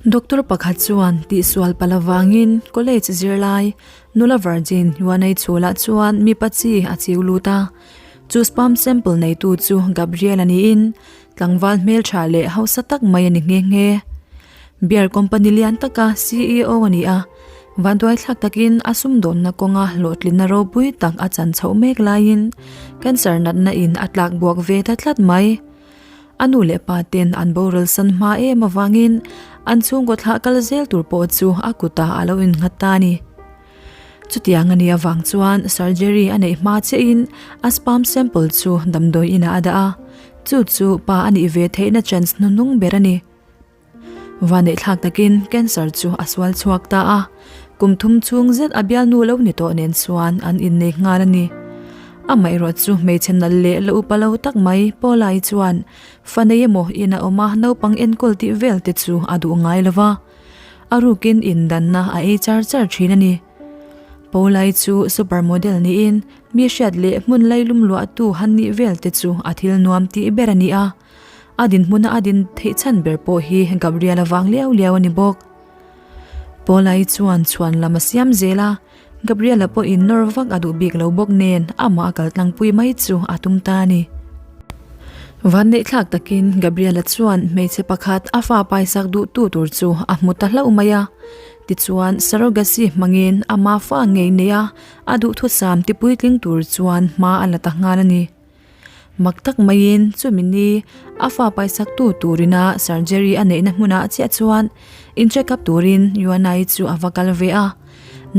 Doctor pakhat chuan tihsual palh avangin college zirlai nula virgin Yuanei chhulah chuan mipa chi a chiu lut a. Chu sperm sample neitu chu Gabriel a niin tlangval hmeltha leh hausa tak mai a ni nghe nghe. Beer company lian taka ceo a ni a, vanduaithlak takin a sumdawnna kawnga hlawhtlinna ropui tak a chan chhoh mek laiin cancer natna in a tlak buak ve ta tlat mai. A nu leh pa ten an boral san hma em avangin an chhungkaw thlah kal zel tur pawh chu a kutah a lo innghat ta a ni. Chutiang a nih avang chuan surgery a neih hma chiahin a sperm sample chu damdawi inah a dah a, chu chu pa a nih ve theihna chance hnuhnung ber a ni. Vaneihthlak takin cancer chu a sual chhuak ta a, kum thum chhung zet a bialnu lo ni tawh nen chuan an innei nghal a ni. Amaherawh chu hmeichhe nalh leh la upa lo tak mai Paula-i chuan fa nei emaw in a awm a naupang enkawl tih vel te chu a duh ngai lo va, a rukin indanna a ei char char thin a ni. Paula-i chu super model niin mi hriat leh hmun lailum luahtu han nih vel te chu a thil nuam tih ber a ni a. A dinhmuna a din theih chhan ber pawh hi Gabriel avang liau liau a ni bawk. Paula-i chuan chhuan lam a siam zel a, Gabriel-a pawhin nawr vak a duh bik lo bawk nen amah a kal tlangpui mai chu a tum ta a ni. Vanneihthlak takin Gabriel-a chuan hmeichhe pakhat a fa paisak duhtu tur chu a hmu ta hlauh mai a, tichuan surrogacy hmangin ama fa ngei neia a duhthusam tipuitling tur chuan hma a la ta nghal a ni. Mak tak maiin chumi ni a fa paisaktu turina surgery a neihna hmunah chiah chuan in check up turin Yuanai chu a va kal ve a.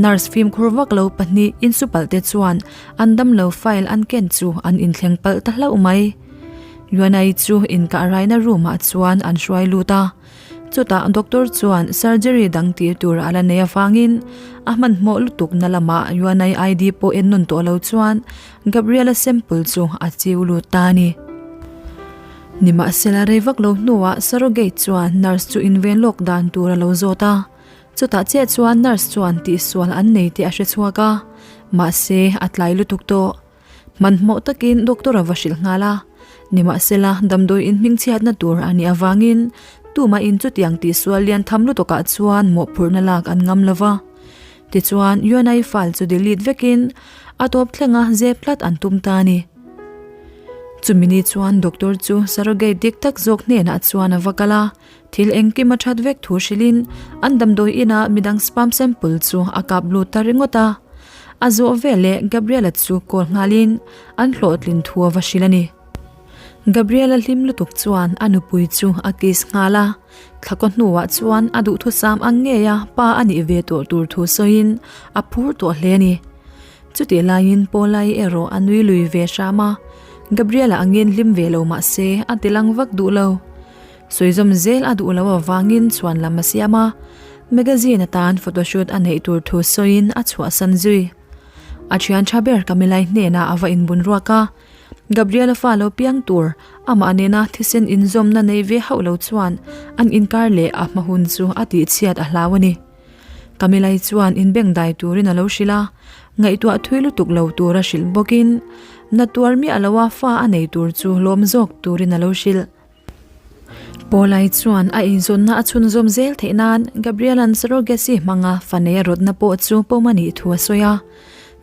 Nurse fimkhur vak lo pahnih insupalh te chuan an damlo file an ken chu an inthleng palh ta hlauh mai. Yuanai chu inkah raina room ah chuan an hruai lut a. Chutah doctor chuan surgery dang tih tur a la nei avangin a hmanhmawh lutuk na lamah Yuanai ID pawh en nawn tawh lo chuan Gabriela sample chu a chiu lut ta a ni. Nimahsela rei vak lo hnuah surrogate chuan nurse chu inven lawk dan tur a lo zawt a, chutah chiah chuan nurse chuan tihsual an nei tih a hre chhuak a, mahse a tlai lutuk tawh. Hmanhmawh takin doctor a va hrilh nghal a, nimahsela damdawi in hmingchhiatna tur a nih avangin tumahin chutiang tihsual lian tham lutukah chuan mawhphurhna lak an ngam lo va. Tichuan UNI file chu delete vekin a tawp thlenga zep tlat an tum ta a ni. Chumi ni chuan doctor chu surrogate dik tak zawk hnenah chuan a va kal a, thil engkim a that vek thu hrilhin an damdawi inah midang sperm sample chu a kap lut ta ringawt a. A zawh veleh Gabriela chu call nghalin an hlawhtlin thu a va hrilh a ni. Gabriela hlim lutuk chuan a nupui chu a kiss nghal a, thlakaw hnuah chuan a duhthusam ang ngei a pa a nih ve tawh tur thu sawiin a phur tawh hle a ni. Chutih laiin Paula-i erawh a nui lui ve hram a, Gabriela angin hlim ve lo mah se a ti lang vak duh lo. Sawizawm zel a duh loh avangin chhuan lam a siam a, magazine atan photoshoot a neih tur thu sawiin a chhuahsan zui. A thian tha ber Camilla-i hnenah a va inbun ruak a, Gabriela fa lo piang tur amah nena thisen inzawmna nei ve hauh lo chuan an inkar leh a hma hun chu a tihchhiat a hlau a ni. Camilla-i chuan inbengdai turin a lo hrilh a, ngaihtuah thui lutuk lo tura hrilh bawkin na tuar miah loa fa a nei tur chu lawm zawk turin a lo hrilh. Paulai chuan a inzawnna a chhunzawm zel theih nan Gabriela'n surrogacy hmanga fa nei a rawtna pawh chu pawm a nih thu a sawi a.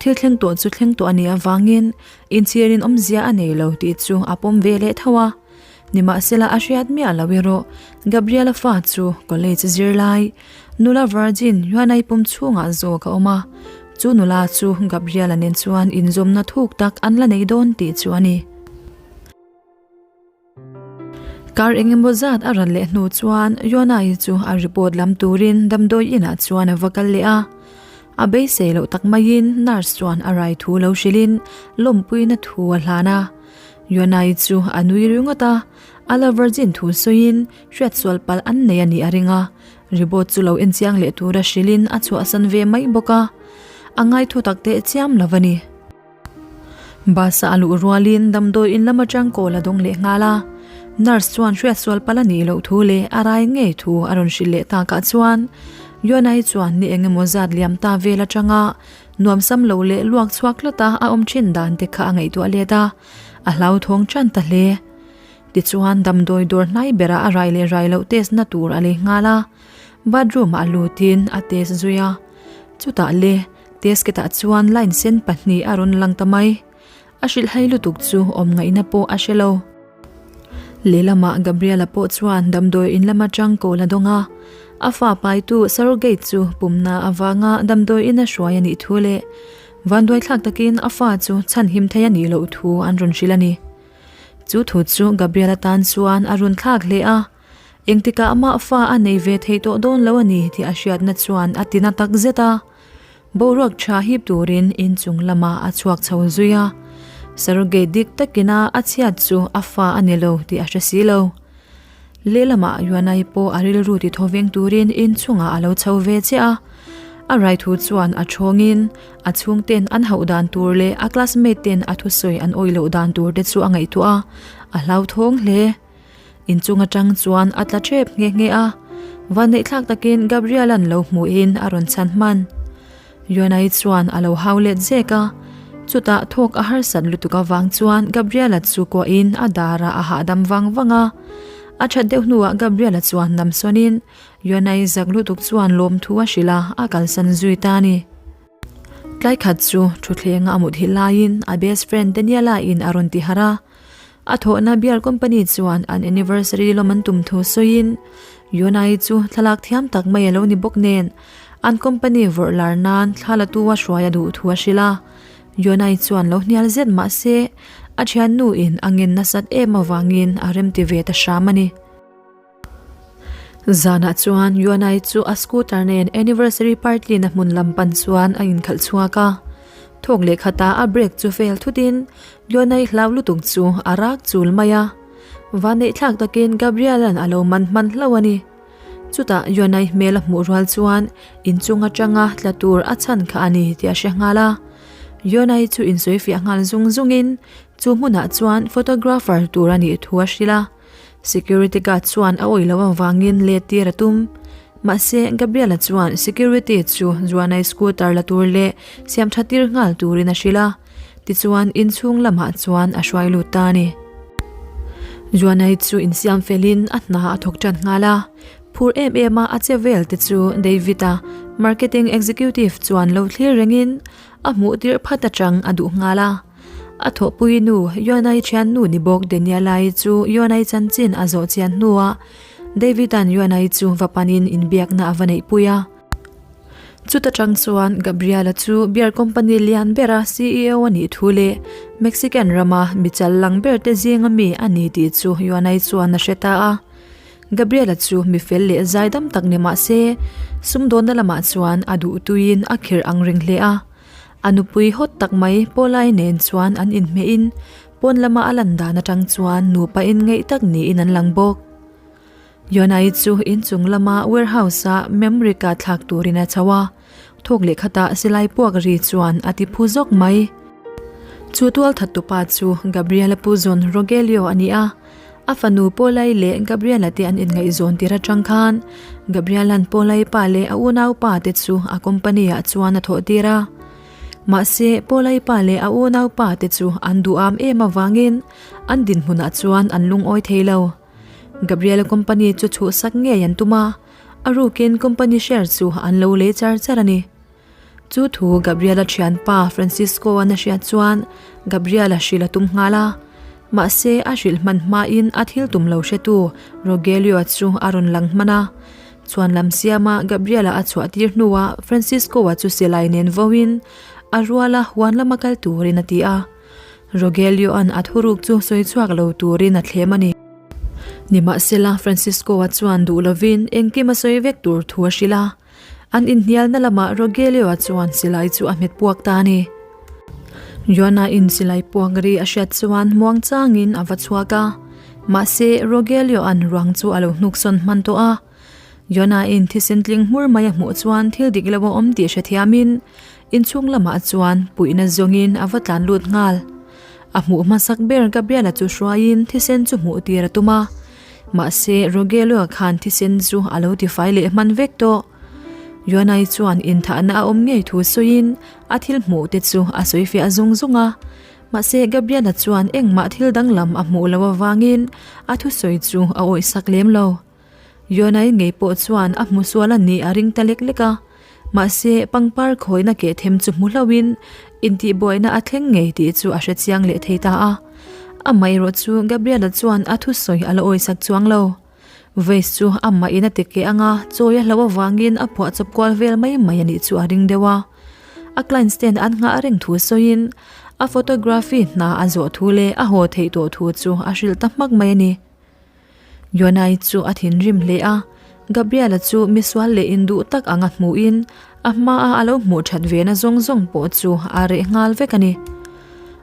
Thil thleng tawh chu thleng tawh a nih avangin inchhirin awmzia a nei lo tih chu a pawm ve leh tho a. Nimahsela a hriat miah lo erawh Gabriela fa chu college zirlai nula virgin Yuanai pum chhungah zawk a awm a, chu nula chu Gabriela nen chuan inzawmna thuk tak an la nei dawn tih chu a ni. Kar engemaw zat a ran leh hnu chuan Yona-i chu a report lam turin damdawi inah chuan a va kal leh a. A beisei loh tak maiin nurse chuan a rai thu lo hrilhin lawmpuina thu a hlan a. Yona-i chu a nui ringawt a, a la virgin thu sawiin hriatsual palh an nei a nih a ring a. Report chu lo enchiang leh tura hrilhin a chhuahsan ve mai bawk a. A ngaithu tak teh chiam lo a ni. Bus-a a luh rualin damdawi in lam atang call a dawng leh nghal a, nurse chuan hriatsual palh a nih loh thu leh a rai ngei thu a rawn hrilh leh takah chuan Yuanai chuan ni eng emaw zat liam ta vel atanga nuamsam lo leh luak chhuak hlata a awm thin dan te kha a ngaihtuah let a, a hlauthawng tan ta hle. Tichuan damdawi dawr hnai berah a rai leh rai loh test na tur a lei nghal a. Bathroom ah lutin a test zui a. Chutah le test kit ah chuan line sen pahnih a rawn lang ta mai. A hrilhhai lutuk chu awm ngaihna pawh a hre lo. Lehlamah Gabriela pawh chuan damdawi in lama tang kawl a dawng a. A fa paitu surrogate chu pumna avanga damdawi in a hruai a nih thu leh vanduaithlak takin a fa chu chhanhim thei a nih loh thu an rawn hrilh a ni. Chu thu chu Gabriela tan chuan a run thlak hle a. Engtikah mah fa a nei ve thei tawh dawn lo a ni tih a hriatna chuan a tina tak zet a. Boruak tha hip turin inchung lamah a chhuak chho zui a, surrogate dik takina a chhiat chu a fa a ni lo tih a hre si lo. Lehlamah Yuanai pawh a rilru ti thaw veng turin inchungah a lo chho ve chiah a, a rai thu chuan a thawngin a chhungten an hauh dan tur leh a classmate ten a thusawi an awih loh dan tur te chu a ngaihtuah a, a hlauthawng hle. Inchung atang chuan a tla thep nghe nghe a, vanneihthlak takin Gabriel-a'n lo hmuhin a rawn chhan hman. Yuanai chuan a lo hau let zek a, chutah thawk a harsat lutuk avang chuan Gabriel-a chu kuahin a darah a hahdam vang vang a. A that deuh hnuah Gabriel-a chuan namsawnin Yuanai zak lutuk chuan lawmthu a hrilh a, a kalsan zui ta a ni. Tlai khat chu thutthleng a mut hi laiin a best friend Daniela in a rawn ti harh a. A thawhna beer company chuan an anniversary lawm an tum thu sawiin Yonai chu thlalak thiam tak mai a lo ni bawk nen an company vawrh lar nan thla la tu a hruai a duh thu a hrilh a. Yonai chuan lo hnial zet mah se a thiannu in a ngen nasat em avangin a remti ve ta hram a ni. Zanah chuan Yuanai chu a scooter nen anniversary party na hmun lam pan chuan a inkhalh chhuak a. Thawk leh khata a brake chu fail thutin Yuanai hlau lutuk chu a rak chul mai a. Vanneih thlak takin Gabriel-a'n a lo man hman hlauh a ni. Chutah Yuanai hmel a hmuh rual chuan inchung atanga tla tur a chhan kha a ni tih a hre nghal a. Yuanai chu insawifiah nghal zung zungin chu hmunah chuan photographer tur a nih thu a hrilh a. Security guard chuan a awih loh avangin let tir a tum. Mahse, Gabriela chuan security chu Juanai scooter la tur leh siam tha tir nghal turin a hrilh a. Tichuan, inchhung lamah chuan a hruai lut ta a ni. Juanai chu insiam felin a hna a thawk tan nghal a. Phur em em a a che vel te chu David-a, marketing executive chuan lo thlir rengin a hmuh tirh phat atang a duh nghal a. A thawhpui nu Yuanai thiannu ni bawk Daniela-i chu Yuanai chanchin a zawh chian hnuah David-a'n Yuanai chu va panin inbiakna a va neihpui a. Chuta tang chuan Gabriela chu beer company lian bera ceo a nih thu leh Mexican rama mi chal lang ber te zinga mi a ni tih chu Yuanai chuan a hre ta a. Gabriela chu mi fel leh zaidam tak ni mah se sumdawnna lamah chuan a duhtuiin a khirh ang reng hle a. A nupui hawt tak mai Paulai nen chuan an inhmehin pawn lama a lan dan atang chuan nupa inngeih tak niin an lang bawk. Yonai chu inchung lama warehouse-a memory card thlak turin a chho a, thawk leh khatah silai puak ri chuan a ti phu zawk mai. Chu tualthattupa chu Gabriela pu zawn Rogelio a ni a. A fanu Paulai leh Gabriela te an inngaihzawn tir atang khan Gabriela'n Paulai pa leh a unaupa te chu a company ah chuan a thawh tir a. Mahse, Paulai pa leh a unaupa te chu an duham em avangin an dinhmunah chuan an lungawi thei lo. Gabriela company chu chhuhsak ngei an tum a, a rukin company share chu an lo lei char char a ni. Chu thu Gabriela thianpa Francisco-a'n a hriat chuan Gabriela hrilh a tum nghal a. Mahse, a hrilh hman hmain a thil tum lo hretu Rogelio-a chu a rawn lang hman a. Chuan lam siama Gabriela a chhuah tir hnuah Francisco-a chu silai nen voin a ruala huan lama kal turin a ti a. Rogelio-a'n a thuruk chu sawi chhuak lo turin a thlem a ni. Nimahsela, Francisco-a chuan duh lovin engkim a sawi vek tur thu a hrilh a. An inhnialna lamah Rogelio-a chuan silai chu a hmet puak ta a ni. Joana-in silai puak ri a hriat chuan muang changin a va chhuak a. Mahse, Rogelio-a'n ruang chu a lo hnuksawn hman tawh a. Joana-in thisen tling hmur mai a hmuh chuan thil dik lo a awm tih hrethiamin inchhung lamah chuan puihna zawngin a va tlan lut nghal. A hmuh hmasak ber Gabriel-a chu hruaiin thisen chu hmuh tir a tum a. Mahse, Rogelio-a khan thisen chu a lo tifai leh hman vek tawh. Yuanai chuan inthahna a awm ngei thu sawiin a thil hmuh te chu a sawi fiah zung zung a. Mahse, Gabriel-a chuan engmah thil danglam a hmuh loh avangin a thusawi chu a awihsak lem lo. Yona-i ngei pawh chuan a hmu sual a nih a ring ta lek lek a. Mahse, pangpar khawina keh them chu hmu hlauhin intihbuaina a thleng ngei tih chu a hre chiang leh thei ta a. Amaherawh chu Gabriela chuan a thusawi a la awisak chuang lo. Vase chu amah in a ti keh anga chawi a hlauh avangin a phuah chawp kual vel mai mai a nih chu a ring deuh a. A clients ten an nghah reng thu sawiin a photography hna a zawh thu leh a haw theih tawh thu chu a hrilh ta hmak mai a ni. Yonai chu a thinrim hle a, Gabriela chu misual leh induh tak anga hmuhin a hmaa a lo hmuh that ve na zawng zawng pawh chu a reh nghal vek a ni.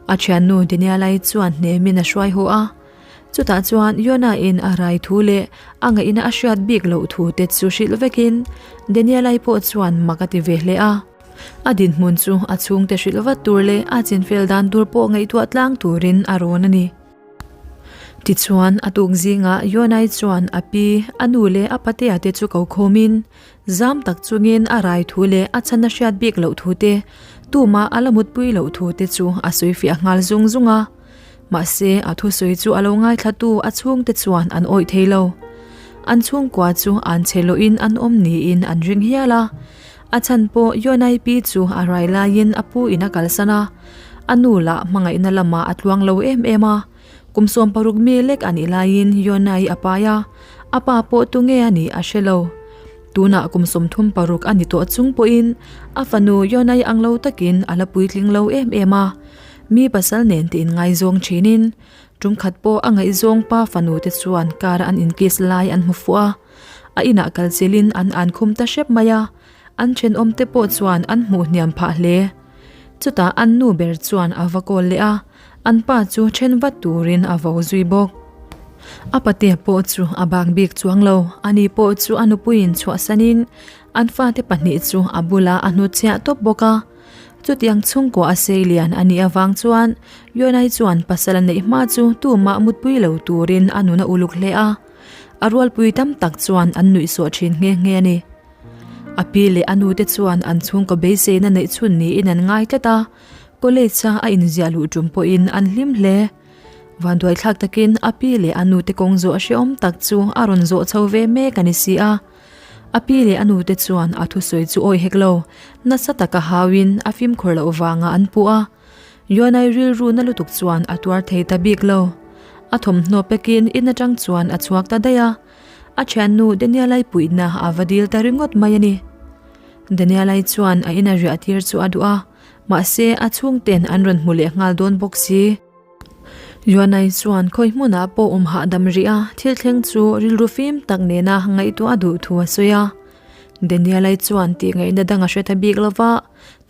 A thiannu Daniela-i chuan hnemin a hruai haw a, chutah chuan Yona-in a rai thu leh a ngaihna a hriat bik loh thu te chu hrilh vekin Daniela-i pawh chuan mak a ti ve hle a. A dinhmun chu a chhungte hrilh vat tur leh a chinfel dan tur pawh ngaihtuah tlang turin a rawn a ni. Tichuan, a tuk zingah Yonai chuan a pi, a nu leh a patea te chu ko khawmin, zam tak chungin a rai thu leh a chhan a hriat bik loh thu te, tumah a la mutpui loh thu te chu a sawi fiah nghal zung zung a. Mahse, a thusawi chu a lo ngaithlatu a chhungte chuan an awih thei lo. An chhungkua chu an che lohin an awm niin an ring hial a. A chhan pawh Yonai pi chu a rai laiin a pu in a kalsan a, a nu lah hmangaihna lamah a tluang lo em em a. Kum 16 mi lek a nih laiin Yonai a pai a, a pa pawh tunge a nih a hre lo. Tunah kum 36 a ni tawh chung pawhin a fanu Yonai ang lo takin a la puitling lo em em a, mi pasal nen te inngaizawng thinin tum khat pawh a ngaihzawng pa fanu te chuan car a an inkiss lai an hmu fuh a. A inah kal chilhin an an khum ta hrep mai a, an thenawmte pawh chuan an hmuh hniam phah hle. Chutah an nu ber chuan a va kawl leh a, an pa chu then vat turin a vo zui bawk. A patea pawh chu a bak bik chuang lo, ani pawh chu a nupuiin chhuahsanin an fate pahnih chu a bulah a hnutchhiah tawp bawk a. Chutiang chhungkaw a sei lian a nih avang chuan Yonai chuan pasal a neih hma chu tumah mutpui lo turin a nun a uluk hle a. A rualpui tam tak chuan an nuihsawh thin nghe nghe a ni. A pi leh a nute chuan an chhungkaw beiseina neih chhun niin an ngai tlat a, college-a a inziah luh tum pawhin an hlim hle. Vanduaithlak takin a pi leh a nute kawng zawh hrehawm tak chu a rawn zawh chho ve mek a ni si a. A pi leh a nute chuan a thusawi chu awi hek lo, nasa taka hauin a fimkhur loh vangah an puh a. Yuanai rilru na lutuk chuan a tuar thei ta bik lo. A thawmhnaw pekin in atang chuan a chhuak ta daih a. A thiannu Daniel-ai puihna a va dil ta ringawt mai a ni. Daniel-ai chuan a ina riah tir chu a duh a, mahse a chhungten an rawn hmu leh nghal dawn bawk si. Yuanai chuan khawi hmunah pawh awm hahdam rih a, thil thleng chu rilru fim tak nena ngaihtuah a duh thu a sawi a. Daniel-ai chuan tih ngaihna dang a hre ta bik lova,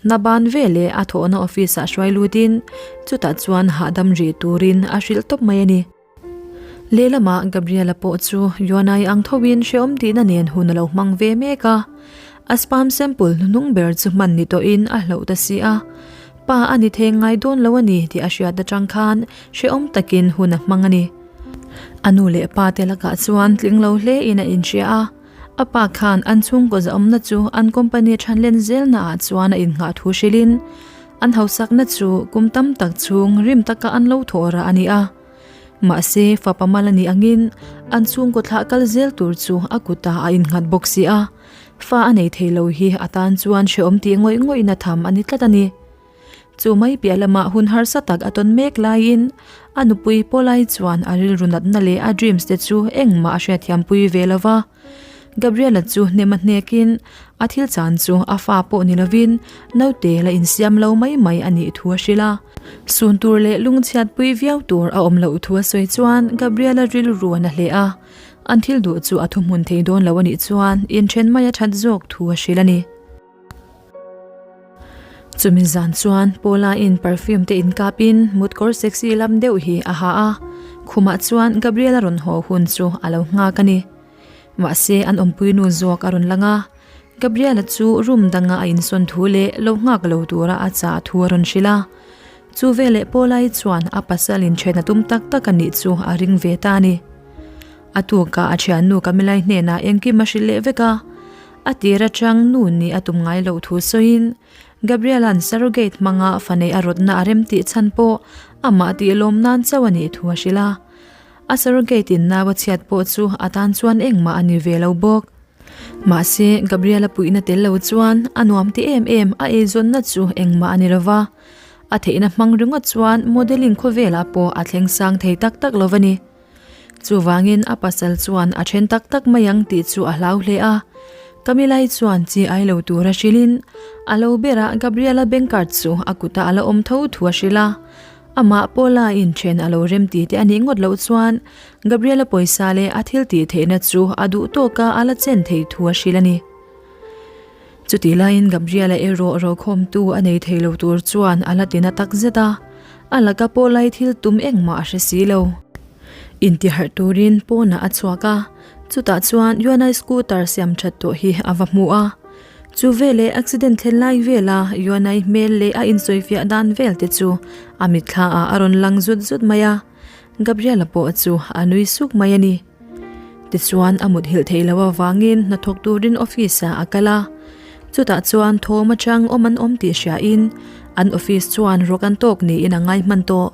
Hna ban ve leh a thawhna office ah hruai lutin chutah chuan hahdam rih turin a hrilh tawp mai a ni. Lehlamah Gabriela pawh chu Yuanai ang thoin hrehawm tihna nen hun a lo hmang ve mek a. A sperm sample hnuhnung ber chu hman ni tawhin a hloh ta si a. Pa a ni thei ngai dawn lo a ni tih a hriat atang khan hrehawm takin hun a hmang a ni. A nu leh pa te lakah chuan tling lo hlein a inhria a. A pa khan an chhungkaw zahawmna chu an company thanlen zelna ah chuan a innghah thu hrilhin an hausakna chu kum tam tak chhung rim taka an lo thawh rah a ni a. Mahse, fapa mal a nih angin an chhungkaw thlah kal zel tur chu a kutah a innghat bawk si a, fa a nei thei lo hi a tan chuan hrehawm tih ngawih ngawihna tham a ni tlat a ni. Chu mai piah lamah hun harsa tak a tawn mek laiin a nupui Paulai chuan a rilru natna leh a dreams te chu engmah a hriatthiampui ve lo va. Gabriela chu hnem a hnekin a thil chan chu a fa pawh ni lovin naute la insiam lo mai mai a nih thu a hrilh a. Sun tur leh lungchhiatpui viau tur a awm loh thu a sawi chuan Gabriela rilru a na hle a. An thil duh chu a thuhmun thei dawn lo a nih chuan inthen mai a that zawk thu a hrilh a ni. Chumi zan chuan Paula in perfume te inkapin mutkawr sexy lam deuh hi a ha a, khumah chuan Gabriel a rawn haw hun chu a lo nghak a ni. Mahse an awmpui nu zawk a rawn lang a, Gabriel-a chu room danga a insawn thu leh lo nghak lo tura a chah thu a rawn hrilh a. Chu veleh Paula-i chuan a pasal inthen a tum tak tak a nih chu a ring ve ta a ni. A tukah a thiannu Camilla-i hnenah engkim a hrilh leh vek a. A tir atang nu nih a tum ngai loh thu sawiin Gabriel-a'n surrogate hmanga fa neih a rawtna a rem tih chhan pawh amah tih lawm nan chauh a nih thu a hrilh a. A surrogate in nau a chhiat pawh chu a tan chuan engmah a ni ve lo bawk. Mahse, Gabriel-a puihna tel lo chuan a nuam ti em em a eizawnna chu engmah a ni lo va. A theihna hmang ringawt chuan modelling khawvelah pawh a thleng sang thei tak tak lo va ni. Chuvangin a pasal chuan a then tak tak mai ang tih chu a hlau hle a. Camilla-i chuan chi ai lo tur a hrilhin a lo berah Gabriel-a bank card chu a kutah a la awm tho thu a hrilh a. Amah Paula inthen a lo rem ti te a nih ngawt loh chuan Gabriel-a pawisa leh a thil tih theihna chu a duh tawka a la chen thei thu a hrilh a ni. Chutih laiin Gabriel-a erawh rokhawmtu a nei thei lo tur chuan a la ti na tak zet a, a laka Paula-i thil tum engmah a hre si lo. Intiharh turin pawnah a chhuak a, chutah chuan Yuanai scooter siam that tawh hi a va hmu a. Chu veleh accident thlen lai vela Yuanai hmel leh a insawifiah dan vel te chu a mitthla ah a rawn lang zut zut mai a, Gabriel-a pawh chu a nui suk mai a ni. Tichuan a muthilh theih loh avangin hnathawk turin office ah a kal a, chutah chuan thawm atang awm an awm tih hriain an office chuan rawk an tawk niin a ngai hman tawh.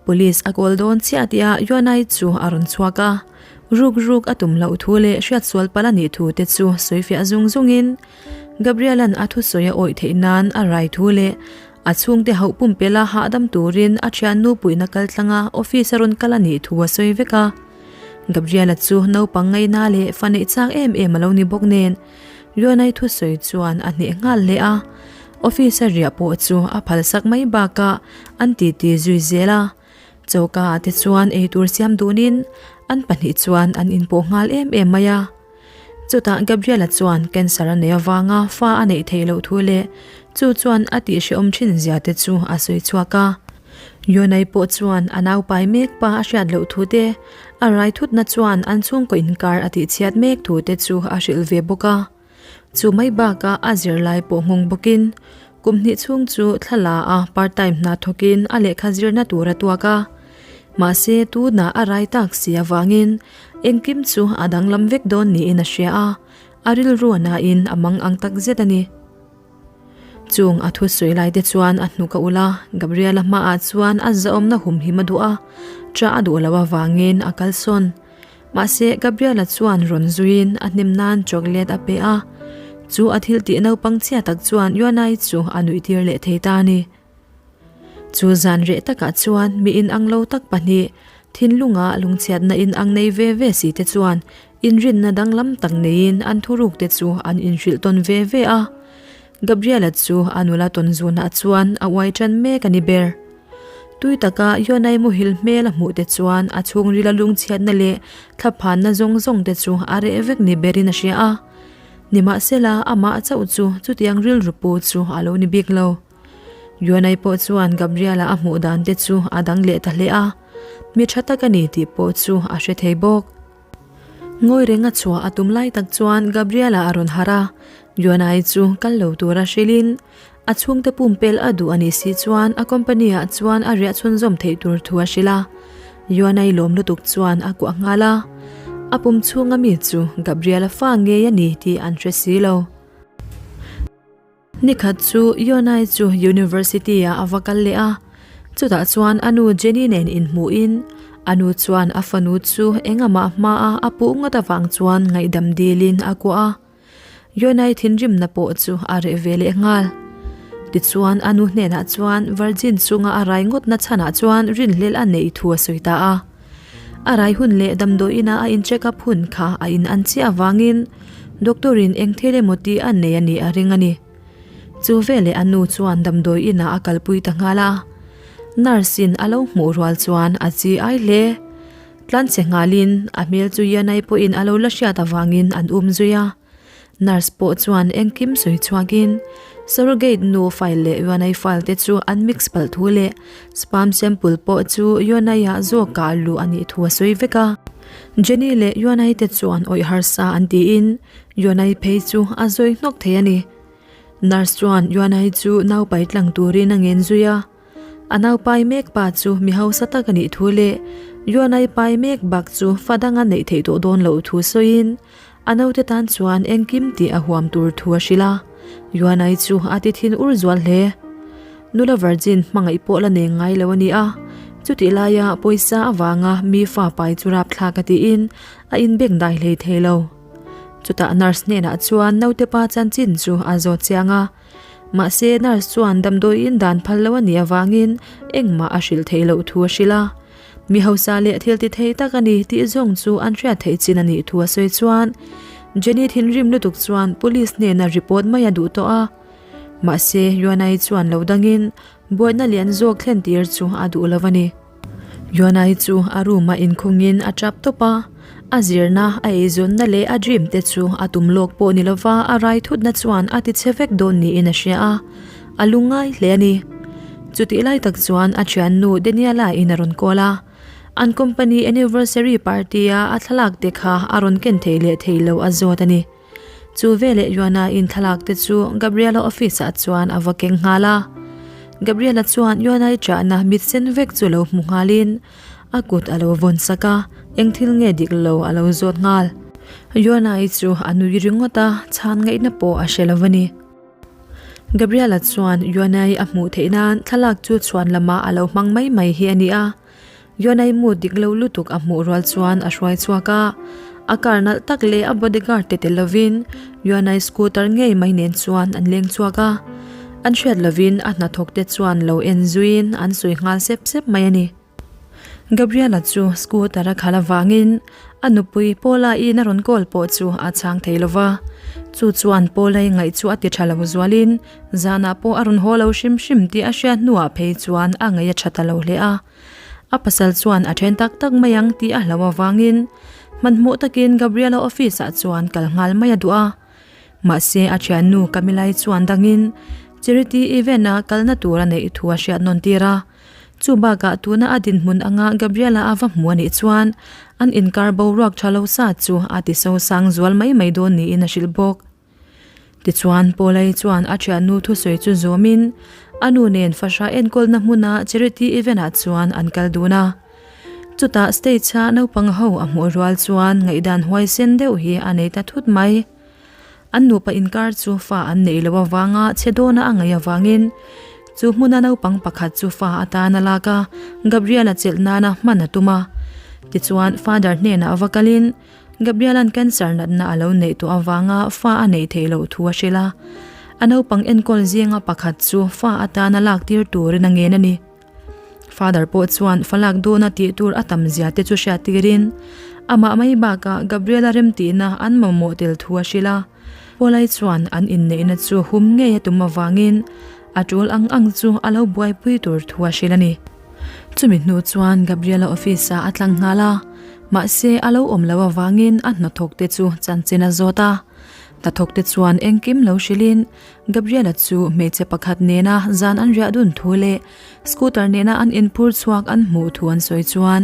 Police a kawl dawn chiah tihah Yuanai chu a rawn chhuak a, ruk ruk a tum loh thu leh hriatsual palh a nih thu te chu sawifiah zung zungin Gabriel-a'n a thusawi a awih theih nan a rai thu leh a chhungte hauh pumpelh a hahdam turin a thiannu puihna kaltlanga office a rawn kal a nih thu a sawi vek a. Gabriel-a chu naupang ngaihna leh fa neih chak em em a lo ni bawk nen Yuanai thusawi chuan a hneh nghal hle a. Office a riah pawh chu a phalsak mai bakah an titi zui zel a, choka ah te chuan eitur siam dunin an pahnih chuan an inpawh nghal em em mai a. Chutah Gabriel-a chuan cancer a nei avanga fa a neih theih loh thu leh chu chuan a tihhrehawm thin zia te chu a sawi chhuak a. Yonai pawh chuan a naupai mek pa a hriat loh thu te, a rai thutna chuan an chhungkaw inkar a tihchhiat mek thu te chu a hrilh ve bawk a. Chu mai bakah a zirlai pawh nghawng bawkin kum hnih chhung chu thla la a part time hna thawkin a lehkha zirna tur a tuak a. Mahse tunah a rai tak si avangin engkim chu a danglam vek dawn niin a hria a, a rilru a nain a mang ang tak zet a ni. Chung a thu sawi lai te chuan a hnuk a ulh a, Gabriela hmaah chuan a zahawmna humhim a duh a, ṭah a duh loh avangin a kalsawn. Mahse, Gabriela chuan rawn zuiin a hnem nan chocolate a pe a, chu a thil tih naupang chhia tak chuan Yuanai chu a nuih tir leh thei ta a ni. Chu zan reh takah chuan mi inang lo tak pahnih, thinlunga lungchhiatna inang nei ve ve si te chuan inrinna danglam tak neiin an thuruk te chu an inhrilh tawn ve ve a. Gabriela chu a nula tawn zunah chuan a uai tan mek a ni ber. Tui taka Yonai muhil hmel a hmuh te chuan a chhungrila lungchhiatna leh thlaphanna zawng zawng te chu a reh vek ni berin a hria a. Nimahsela, amah chauh chu chutiang rilru pu chu a lo ni bik lo. Yonai pawh chuan Gabriela a hmuh dan te chu a dang leh ta hle a, mi tha tak a ni tih pawh chu a hre thei bawk. Ngawi renga chhuah a tum lai tak chuan Gabriela a rawn harh a, Yonai chu kal lo tura hrilhin A chhungte pumpel a duh a nih si chuan a company ah chuan a riah chhunzawm theih tur thu a hrilh a. Yuanai lawm lutuk chuan a kuah nghal a. A pum chhunga mi chu Gabriel-a fa ngei a ni tih an hre si lo. Nikhat chu Yuanai chu University ah a va kal leh a. Chutah chuan a nu Jenny nen inhmuhin a nu chuan a fanu chu engamah hmaa a puh ngawt avang chuan ngaihdam dilin a kuah a. Yonai thinrimna pawh chu a reh ve leh nghal. Tichuan a nu hnenah chuan Virgin chunga a rai ngawtna chhanah chuan rinhlelh a neih thu a sawi ta a. A rai hun leh damdawiina a in check up hun kha a in an chiah avangin doctor in eng thil emaw tih a nei a nih a ring a ni. Chu veleh a nu chuan damdawiinah a kalpui ta nghal a. Nurse in a lo hmuh rual chuan a chi ai hle. Tlanchhe nghalin a hmel chu Yanai pawhin a lo la hriat avangin an um zui a. Nurse pawh chuan engkim sawi chhuakin surrogate nu file leh Yanai file te chu an mix palh thu leh sperm sample pawh chu Yanai-ah zawkah luh a nih thu a sawi vek a. Jenny leh Yanai te chuan awih harsa an tiin Yanai phei chu a zawi hnawk thei a ni. Nurse chuan Yanai chu naupai tlang turin a ngen zui a. A naupai mek pa chu mi hausa tak a nih thu leh Yuanai pai mek bak chu fa danga neih theih tawh dawn loh thu sawiin a naute tan chuan engkim tih a huam tur thu a hrilh a. Yuanai chu a ti thin ur zual hle. Nula virgin hmangaih pawh la nei ngai lo a ni a. Chutih laia pawisa avanga mi fa pai chu rapthlak a tiin a inbeng dai hlei thei lo. Chutah nurse hnenah chuan naute pa chanchin chu a zawt chiang a. Mahse nurse chuan damdawiin dan phal lo a nih avangin engmah a hrilh theih loh thu a hrilh a. Mi hausa leh thil ti thei tak a ni tih zawng chu an hriat theih chin a nih thu a sawi chuan Jenny thinrim lutuk chuan police hnena report mai a duh tawh a. Mahse Yuanai chuan lo dangin buaina lian zawk thlen tir chu a duh lo a ni. Yuanai chu a room ah inkhungin a tap tawp a, a zirna, a eizawnna leh a dream te chu a tum lawk pawh ni lova a rai thutna chuan a ti che vek dawn niin a hria a, a lungngai hle a ni. Chutih lai tak chuan a thiannu Daniela in a rawn call a, an company anniversary party a a thlalak te kha a rawn ken thei leh thei lo a zawt a ni. Chu veleh Yuana in thlalak te chu Gabriela office ah chuan a va keng nghal a. Gabriela chuan Yuana i chahna mit sen vek chu lo hmu nghalin a kut a lo vawn sak a, eng thil nge dik lo a lo zawt nghal. Yuana i chu a nui ringawt a, chhan ngaihna pawh a hre lo a ni. Gabriela chuan Yuana i a hmuh theih nan thlalak chu chhuan lamah a lo hmang mai mai hi a ni a. Yonai mu dik lo lutuk a hmuh rual chuan a hruai chhuak a, a car nalh tak leh a bodyguard te tel lovin Yonai scooter ngei mai nen chuan an leng chhuak a, an hriat lovin a hnathawk te chuan lo en zuiin an sawi nghal sep sep mai a ni. Gabriela chu scooter a khalh avangin A nupui Paula-in a rawn call pawh chu a chhang thei lo va, chu chuan Paula-i ngaih chu a ti tha lo zualin zanah pawh a rawn haw lo hrim hrim tih a hriat hnuah phei chuan a ngaih a tha ta lo hle a. A pasal chuan a then tak tak mai ang tih a hlauh avangin hmanhmawh takin Gabriela office-ah chuan kal nghal mai a duh a. Mahse a thiannu Camilla-i chuan dangin charity event-a kalna tur a neih thu a hriat nawn tir a. Chu bakah tuna a dinhmun anga Gabriela a va hmu a nih chuan an inkar boruak tha lo sa chu a ti sosang zual mai mai dawn niin a hrilh bawk. Tichuan Paula-i chuan a thiannu thusawi chu zawmin a nu nen fahrah enkawlna hmuna charity event-ah chuan an kal dun a. Chutah stage-a naupang ho a hmuh rual chuan ngaihdan huaisen deuh hi a nei ta thut mai. An nupa inkar chu fa an neih loh avanga chhe dawna a ngaih avangin chu hmuna naupang pakhat chu fa atan a lak a, Gabriel-a chelh nana hman a tum a. Tichuan, Father hnenah va kalin Gabriel-a'n cancer natna a lo neih tawh avanga fa a neih theih loh thu a hrilh a. A naupang enkawl zinga pakhat chu fa atana lak tir turin a ngen a ni. Father pawh chuan falak dawna tih tur a tam zia te chu hriat tirin amah mai bakah Gabriela remtihna an mamawh tel thu a hrilh a. Paulai chuan an inneihna chu hum ngei a tum avangin a tul ang ang chu a lo buaipui tur thu a hrilh a ni. Chumi hnu chuan Gabriela office ah a tlang nghal a, mahse a lo awm loh avangin a hnathawk te chu chanchin a zawt a. Hnathawk te chuan engkim lo hrilhin Gabriela chu hmeichhe pakhat nena zan an riah dun thu leh scooter nena an inphur chhuak an hmuh thu an sawi chuan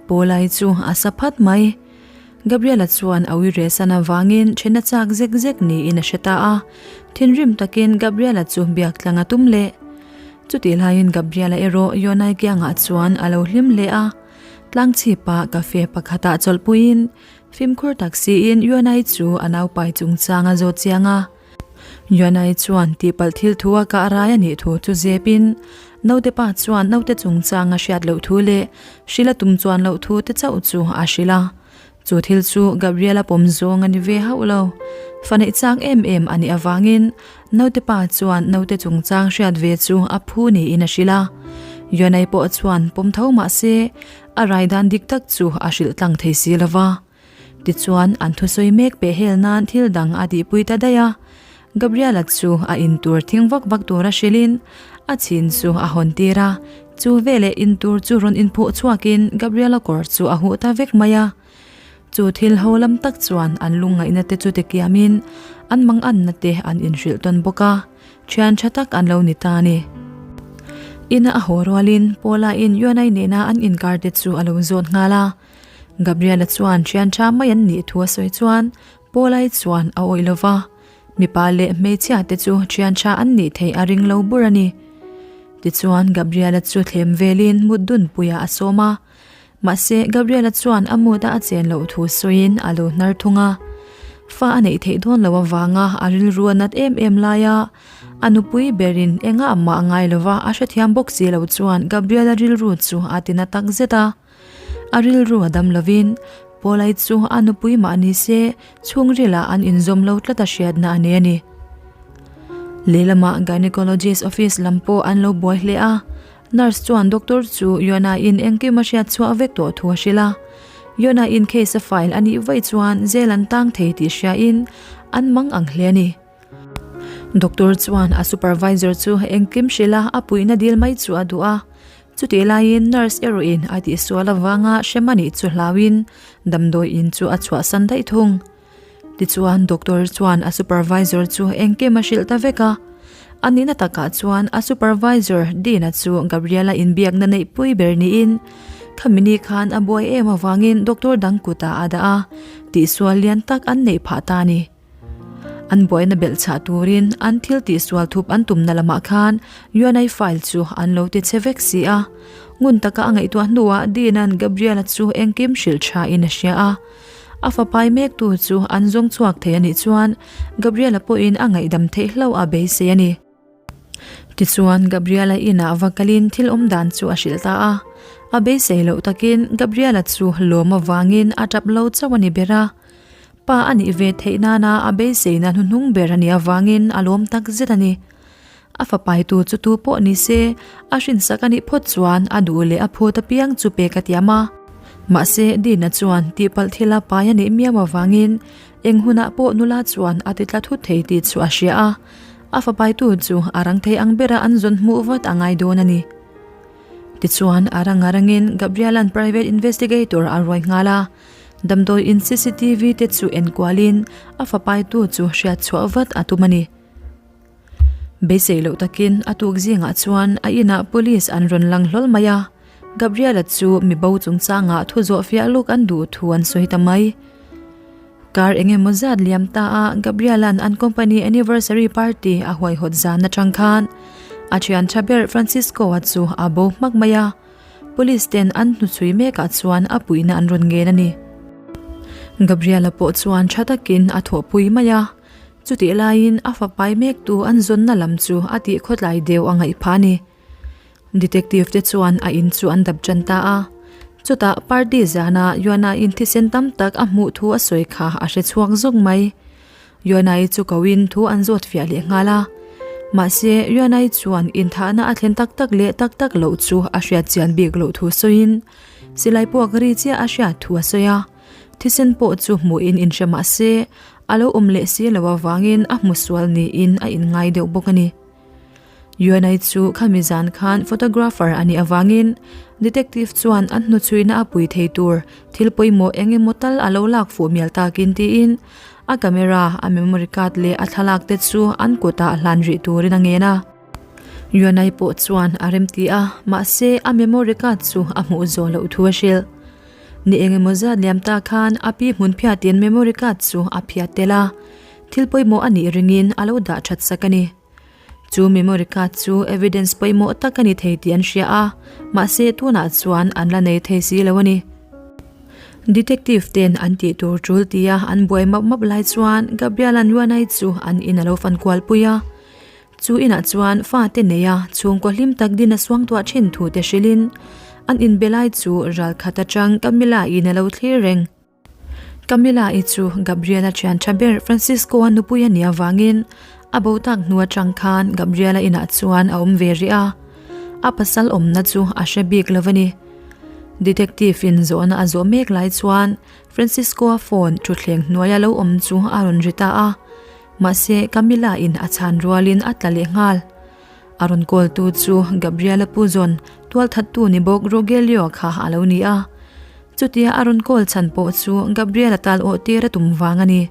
Paulai chu a sa phat mai. Gabriela chuan a ui rehsan avangin thena chak zek zek niin a hre ta a, thinrim takin Gabriela chu biak tlang a tum leh. Chutih laiin Gabriela erawh Yonai kiangah chuan a lo hlim hle a, tlangchhipa cafe pakhatah chawlhpuiin fimkhur tak siin Yonai chu a naupai chungchang a zawt chiang a. Yuanai chuan tihpalh thil thu a kah rai a nih thu chu zepin naute pa chuan naute chungchang a hriat loh thu leh hrilh a tum chuan loh thu te chauh chu a hrilh a. Chu thil chu Gabriel-a pawm zawng a ni ve hauh lo. Fa neih chak em em a nih avangin naute pa chuan naute chungchang hriat ve chu a phu niin a hrilh a. Yuanai pawh chuan pawm tho mah se a rai dan dik tak chu a hrilh tlang thei si lo va. Tichuan, an thusawi mek peh hel nan thil dang a tihpui ta daih a. Gabriela chu a intur thing vak vak tura hrilhin a chhin chu a hawn tir a. Chu veleh intur chu rawn inphuh chhuakin Gabriela kawr chu a huh ta vek mai a. Chu thil ho lam tak chuan an lungngaihna te chu tikiamin an manganna te an inhrilh tawn bawk a, thian tha tak an lo ni ta a ni. Ina a haw rualin Paula-in Yuanai nena an inkar te chu a lo zawt nghal a. Gabriela chuan thian tha mai an nih thu a sawi chuan Paulai chuan a awih lo va, mipa leh hmeichhia te chu thian tha an nih theih a ring lo bur a ni. Tichuan Gabriela chu thlem velin mut dunpuiah a sawm a, mahse Gabriela chuan a mut a a chen loh thu sawiin a lo hnar thung a. Fa a neih theih dawn loh avanga a rilru a nat em em laia. A nupui berin engah mah ngai lova a hrethiam bawk si lo chuan Gabriela rilru chu a tina tak zet a. A rilru a dam lovin Paulai chu a nupui mah ni se chhungrilah an inzawm lo tlat a hriatna a nei a ni. Lehlamah gynecologist office lam pawh an lo buai hle a, Nurse chuan doctor chu Yona-in engkim a hriat chhuah vek tawh thu a hrilh a. Yona-in case a file a nih vaih chuan jail an tang thei tih hriain an mang ang hle a ni. Doctor chuan a supervisor chu engkim hrilh a, a puihna dil mai chu a duh a. Chutih laiin nurse erawhin a tihsual avanga hrem a nih chu hlauin damdawi in chu a chhuahsan daih thung. Tichuan doctor chuan a supervisor chu engkim a hrilh ta vek a, a nihna takah chuan a supervisor Dean-a chu Gabriela inbiakna neihpui ber niin khami ni khan a buai em avangin doctor dang kutah a dah a, tihsual lian tak an neih phah ta a ni. An buaina belh chhah turin an thil tihsual thup an tumna lamah khan UNI file chu an lo ti che vek si a, ngun taka a ngaihtuah hnuah Dean-a'n Gabriela chu engkim hrilh thain a hria a. A fapai mektu chu an zawng chhuak thei a nih chuan Gabriela pawhin a ngaihdam theih hlauh a beisei a ni. Tichuan Gabriela inah va kalin thil awm dan chu a hrilh ta a. A beisei loh takin Gabriela chu lawm avangin a tap lo chauh a ni ber a. Pa a nih ve theih nana a beiseina hnuhnung ber a nih avangin a lawm tak zet a ni. A fapaitu chu tu pawh ni se, a hrinsak a nih phawt chuan a duh leh a phut apiang chu pek a tiam a. Mahse, Dina chuan tihpalh thila pai a nih miau avangin eng hunah pawh nula chuan a ti tla thut thei tih chu a hria a. A fapaitu chu a rang thei ang bera an zawn hmuh vat a ngai dawn a ni. Tichuan, a rang a rangin Gabriela'n private investigator a ruai nghal a. Damdawi in cctv te chu enkualin a fapaitu chu hriat chhuah vat a tum a ni. Beisei loh takin a tuk zingah chuan a inah police an rawn lang hlawl mai a, Gabriela chu mi bo chungchangah thu zawh fiah luk an duh thu an sawi ta mai. Kar eng emaw zat liam ta a Gabriela'n an company anniversary party a huaihawt zan atang khan a thian tha ber Francisco-a chu a bo hmak mai a, police ten an hnuchhui mekah chuan a puihna an rawn ngen a ni. Gabriela pawh chuan tha takin a thawhpui mai a. Chutih laiin a fapai mektu an zawnna lam chu a tih khawtlai deuh a ngaih phah a ni. Detective te chuan a in chu an dap tan ta a. Chutah party zana Yuana-in thisen tam tak a hmuh thu a sawi kha a hre chhuak zawk mai. Yuana-i chu koin thu an zawt fiah leh nghal a. Mahse, Yuana-i chuan inthahna a thlen tak tak leh tak tak loh chu a hriat chian bik loh thu sawiin silai puak ri chiah a hriat thu a sawi a. Thisen pawh chu hmuhin inhre mah se, a lo awm leh si lo avangin a hmu sual niin a inngai deuh bawk a ni. Yuanai chu khami zan khan photographer a nih avangin detective chuan an hnuchhuina a pui thei tur thil pawimawh eng emaw tal a lo lak fuh mial takin tiin a camera, a memory card leh a thlalak te chu an kutah hlan rih turin a ngen a. Yuanai pawh chuan a remti a, mahse a memory card chu a hmuh zawh loh thu a hrilh. Ni eng emaw zat liam ta khan a pi hmun phiatin memory card chu a phiat tel a, thil pawimawh a nih ringin a lo dah that sak a ni. Chu memory card chu evidence pawimawh tak a ni thei tih an hria a, mahse tunah chuan an la nei thei si lo a ni. Detective ten an tih tur tul tia an buai map map lai chuan Gabriel-a'n Ruanai chu an in a lo fan kual pui a. Chu inah chuan fate neia chhungkaw hlim tak din a suangtuah thin thu te hrilhin an inbe lai chu ral khat atang Camilla-in a lo thlir reng. Camilla-i chu Gabriela thian tha ber Francisco-a nupui a nih avangin a bo tak hnu atang khan Gabriela inah chuan a awm ve rih a, a pasal awmna chu a hre bik lo a ni. Detective-in zawhna a zawh mek lai chuan Francisco-a phone thutthleng hnuaia lo awm chu a rawn ri ta a. Mahse, Camilla in a chhan rualin a tla leh nghal. A rawn call tu chu Gabriela Pujon, tualthattu ni bawk Rogelio kha a lo ni a. Chutia a rawn call chhan pawh chu Gabriela tal awh tir a tum vang a ni.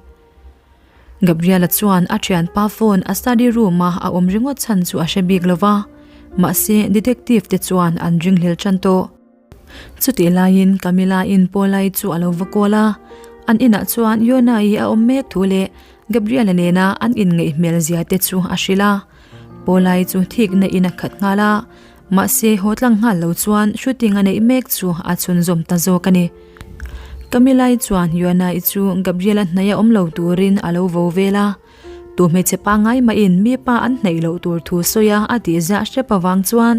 Gabriela chuan a thianpa phone a study room a a awm ringawt chhan chu a hre bik lova, mahse detective te chuan an ringhlel tan tawh. Chutih laiin Camilla in Paula-i chu a lo va kawl a, an inah chuan Yona-i a awm mek thu leh Gabriela nena an inngeih hmel zia te chu a hrilh a. Paula-i chu thikna in a khat nghal a, mahse haw tlang nghal lo chuan shooting a neih mek chu a chhunzawm ta zawk a ni. Camilla-i chuan Yona-i chu Gabriela hnaih a awm lo turin a lo vo vel a. Tu hmeichhe pangngai mahin mi pa an hnaih loh tur thu sawi a a tih ziah hrep avang chuan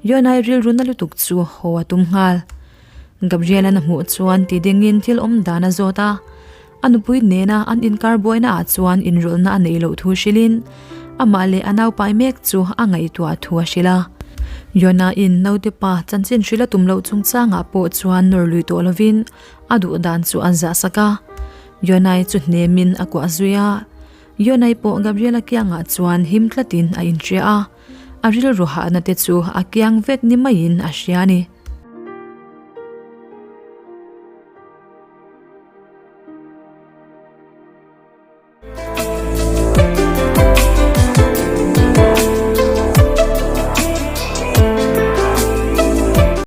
Yonai rilru na lutuk chu haw a tum nghal. Gabriel-a'n a hmuh chuan ti dingin thil awm dan a zawt a, a nupui nena an inkar buaina ah chuan inrawlhna a neih loh thu hrilhin amah leh a naupai mek chu a ngaihtuah thu a hrilh a. Yona-in naute pa chanchin hrilh a tum loh chungchangah pawh chuan nawr lui tawh lovin a duh dan chu a zahsak a. Yonai chu hnemin a kuah zui a, Yonai pawh Gabriel-a kiangah chuan him tlatin a inhria a, a rilru hahna te chu a kiang vek ni maiin a hria a ni.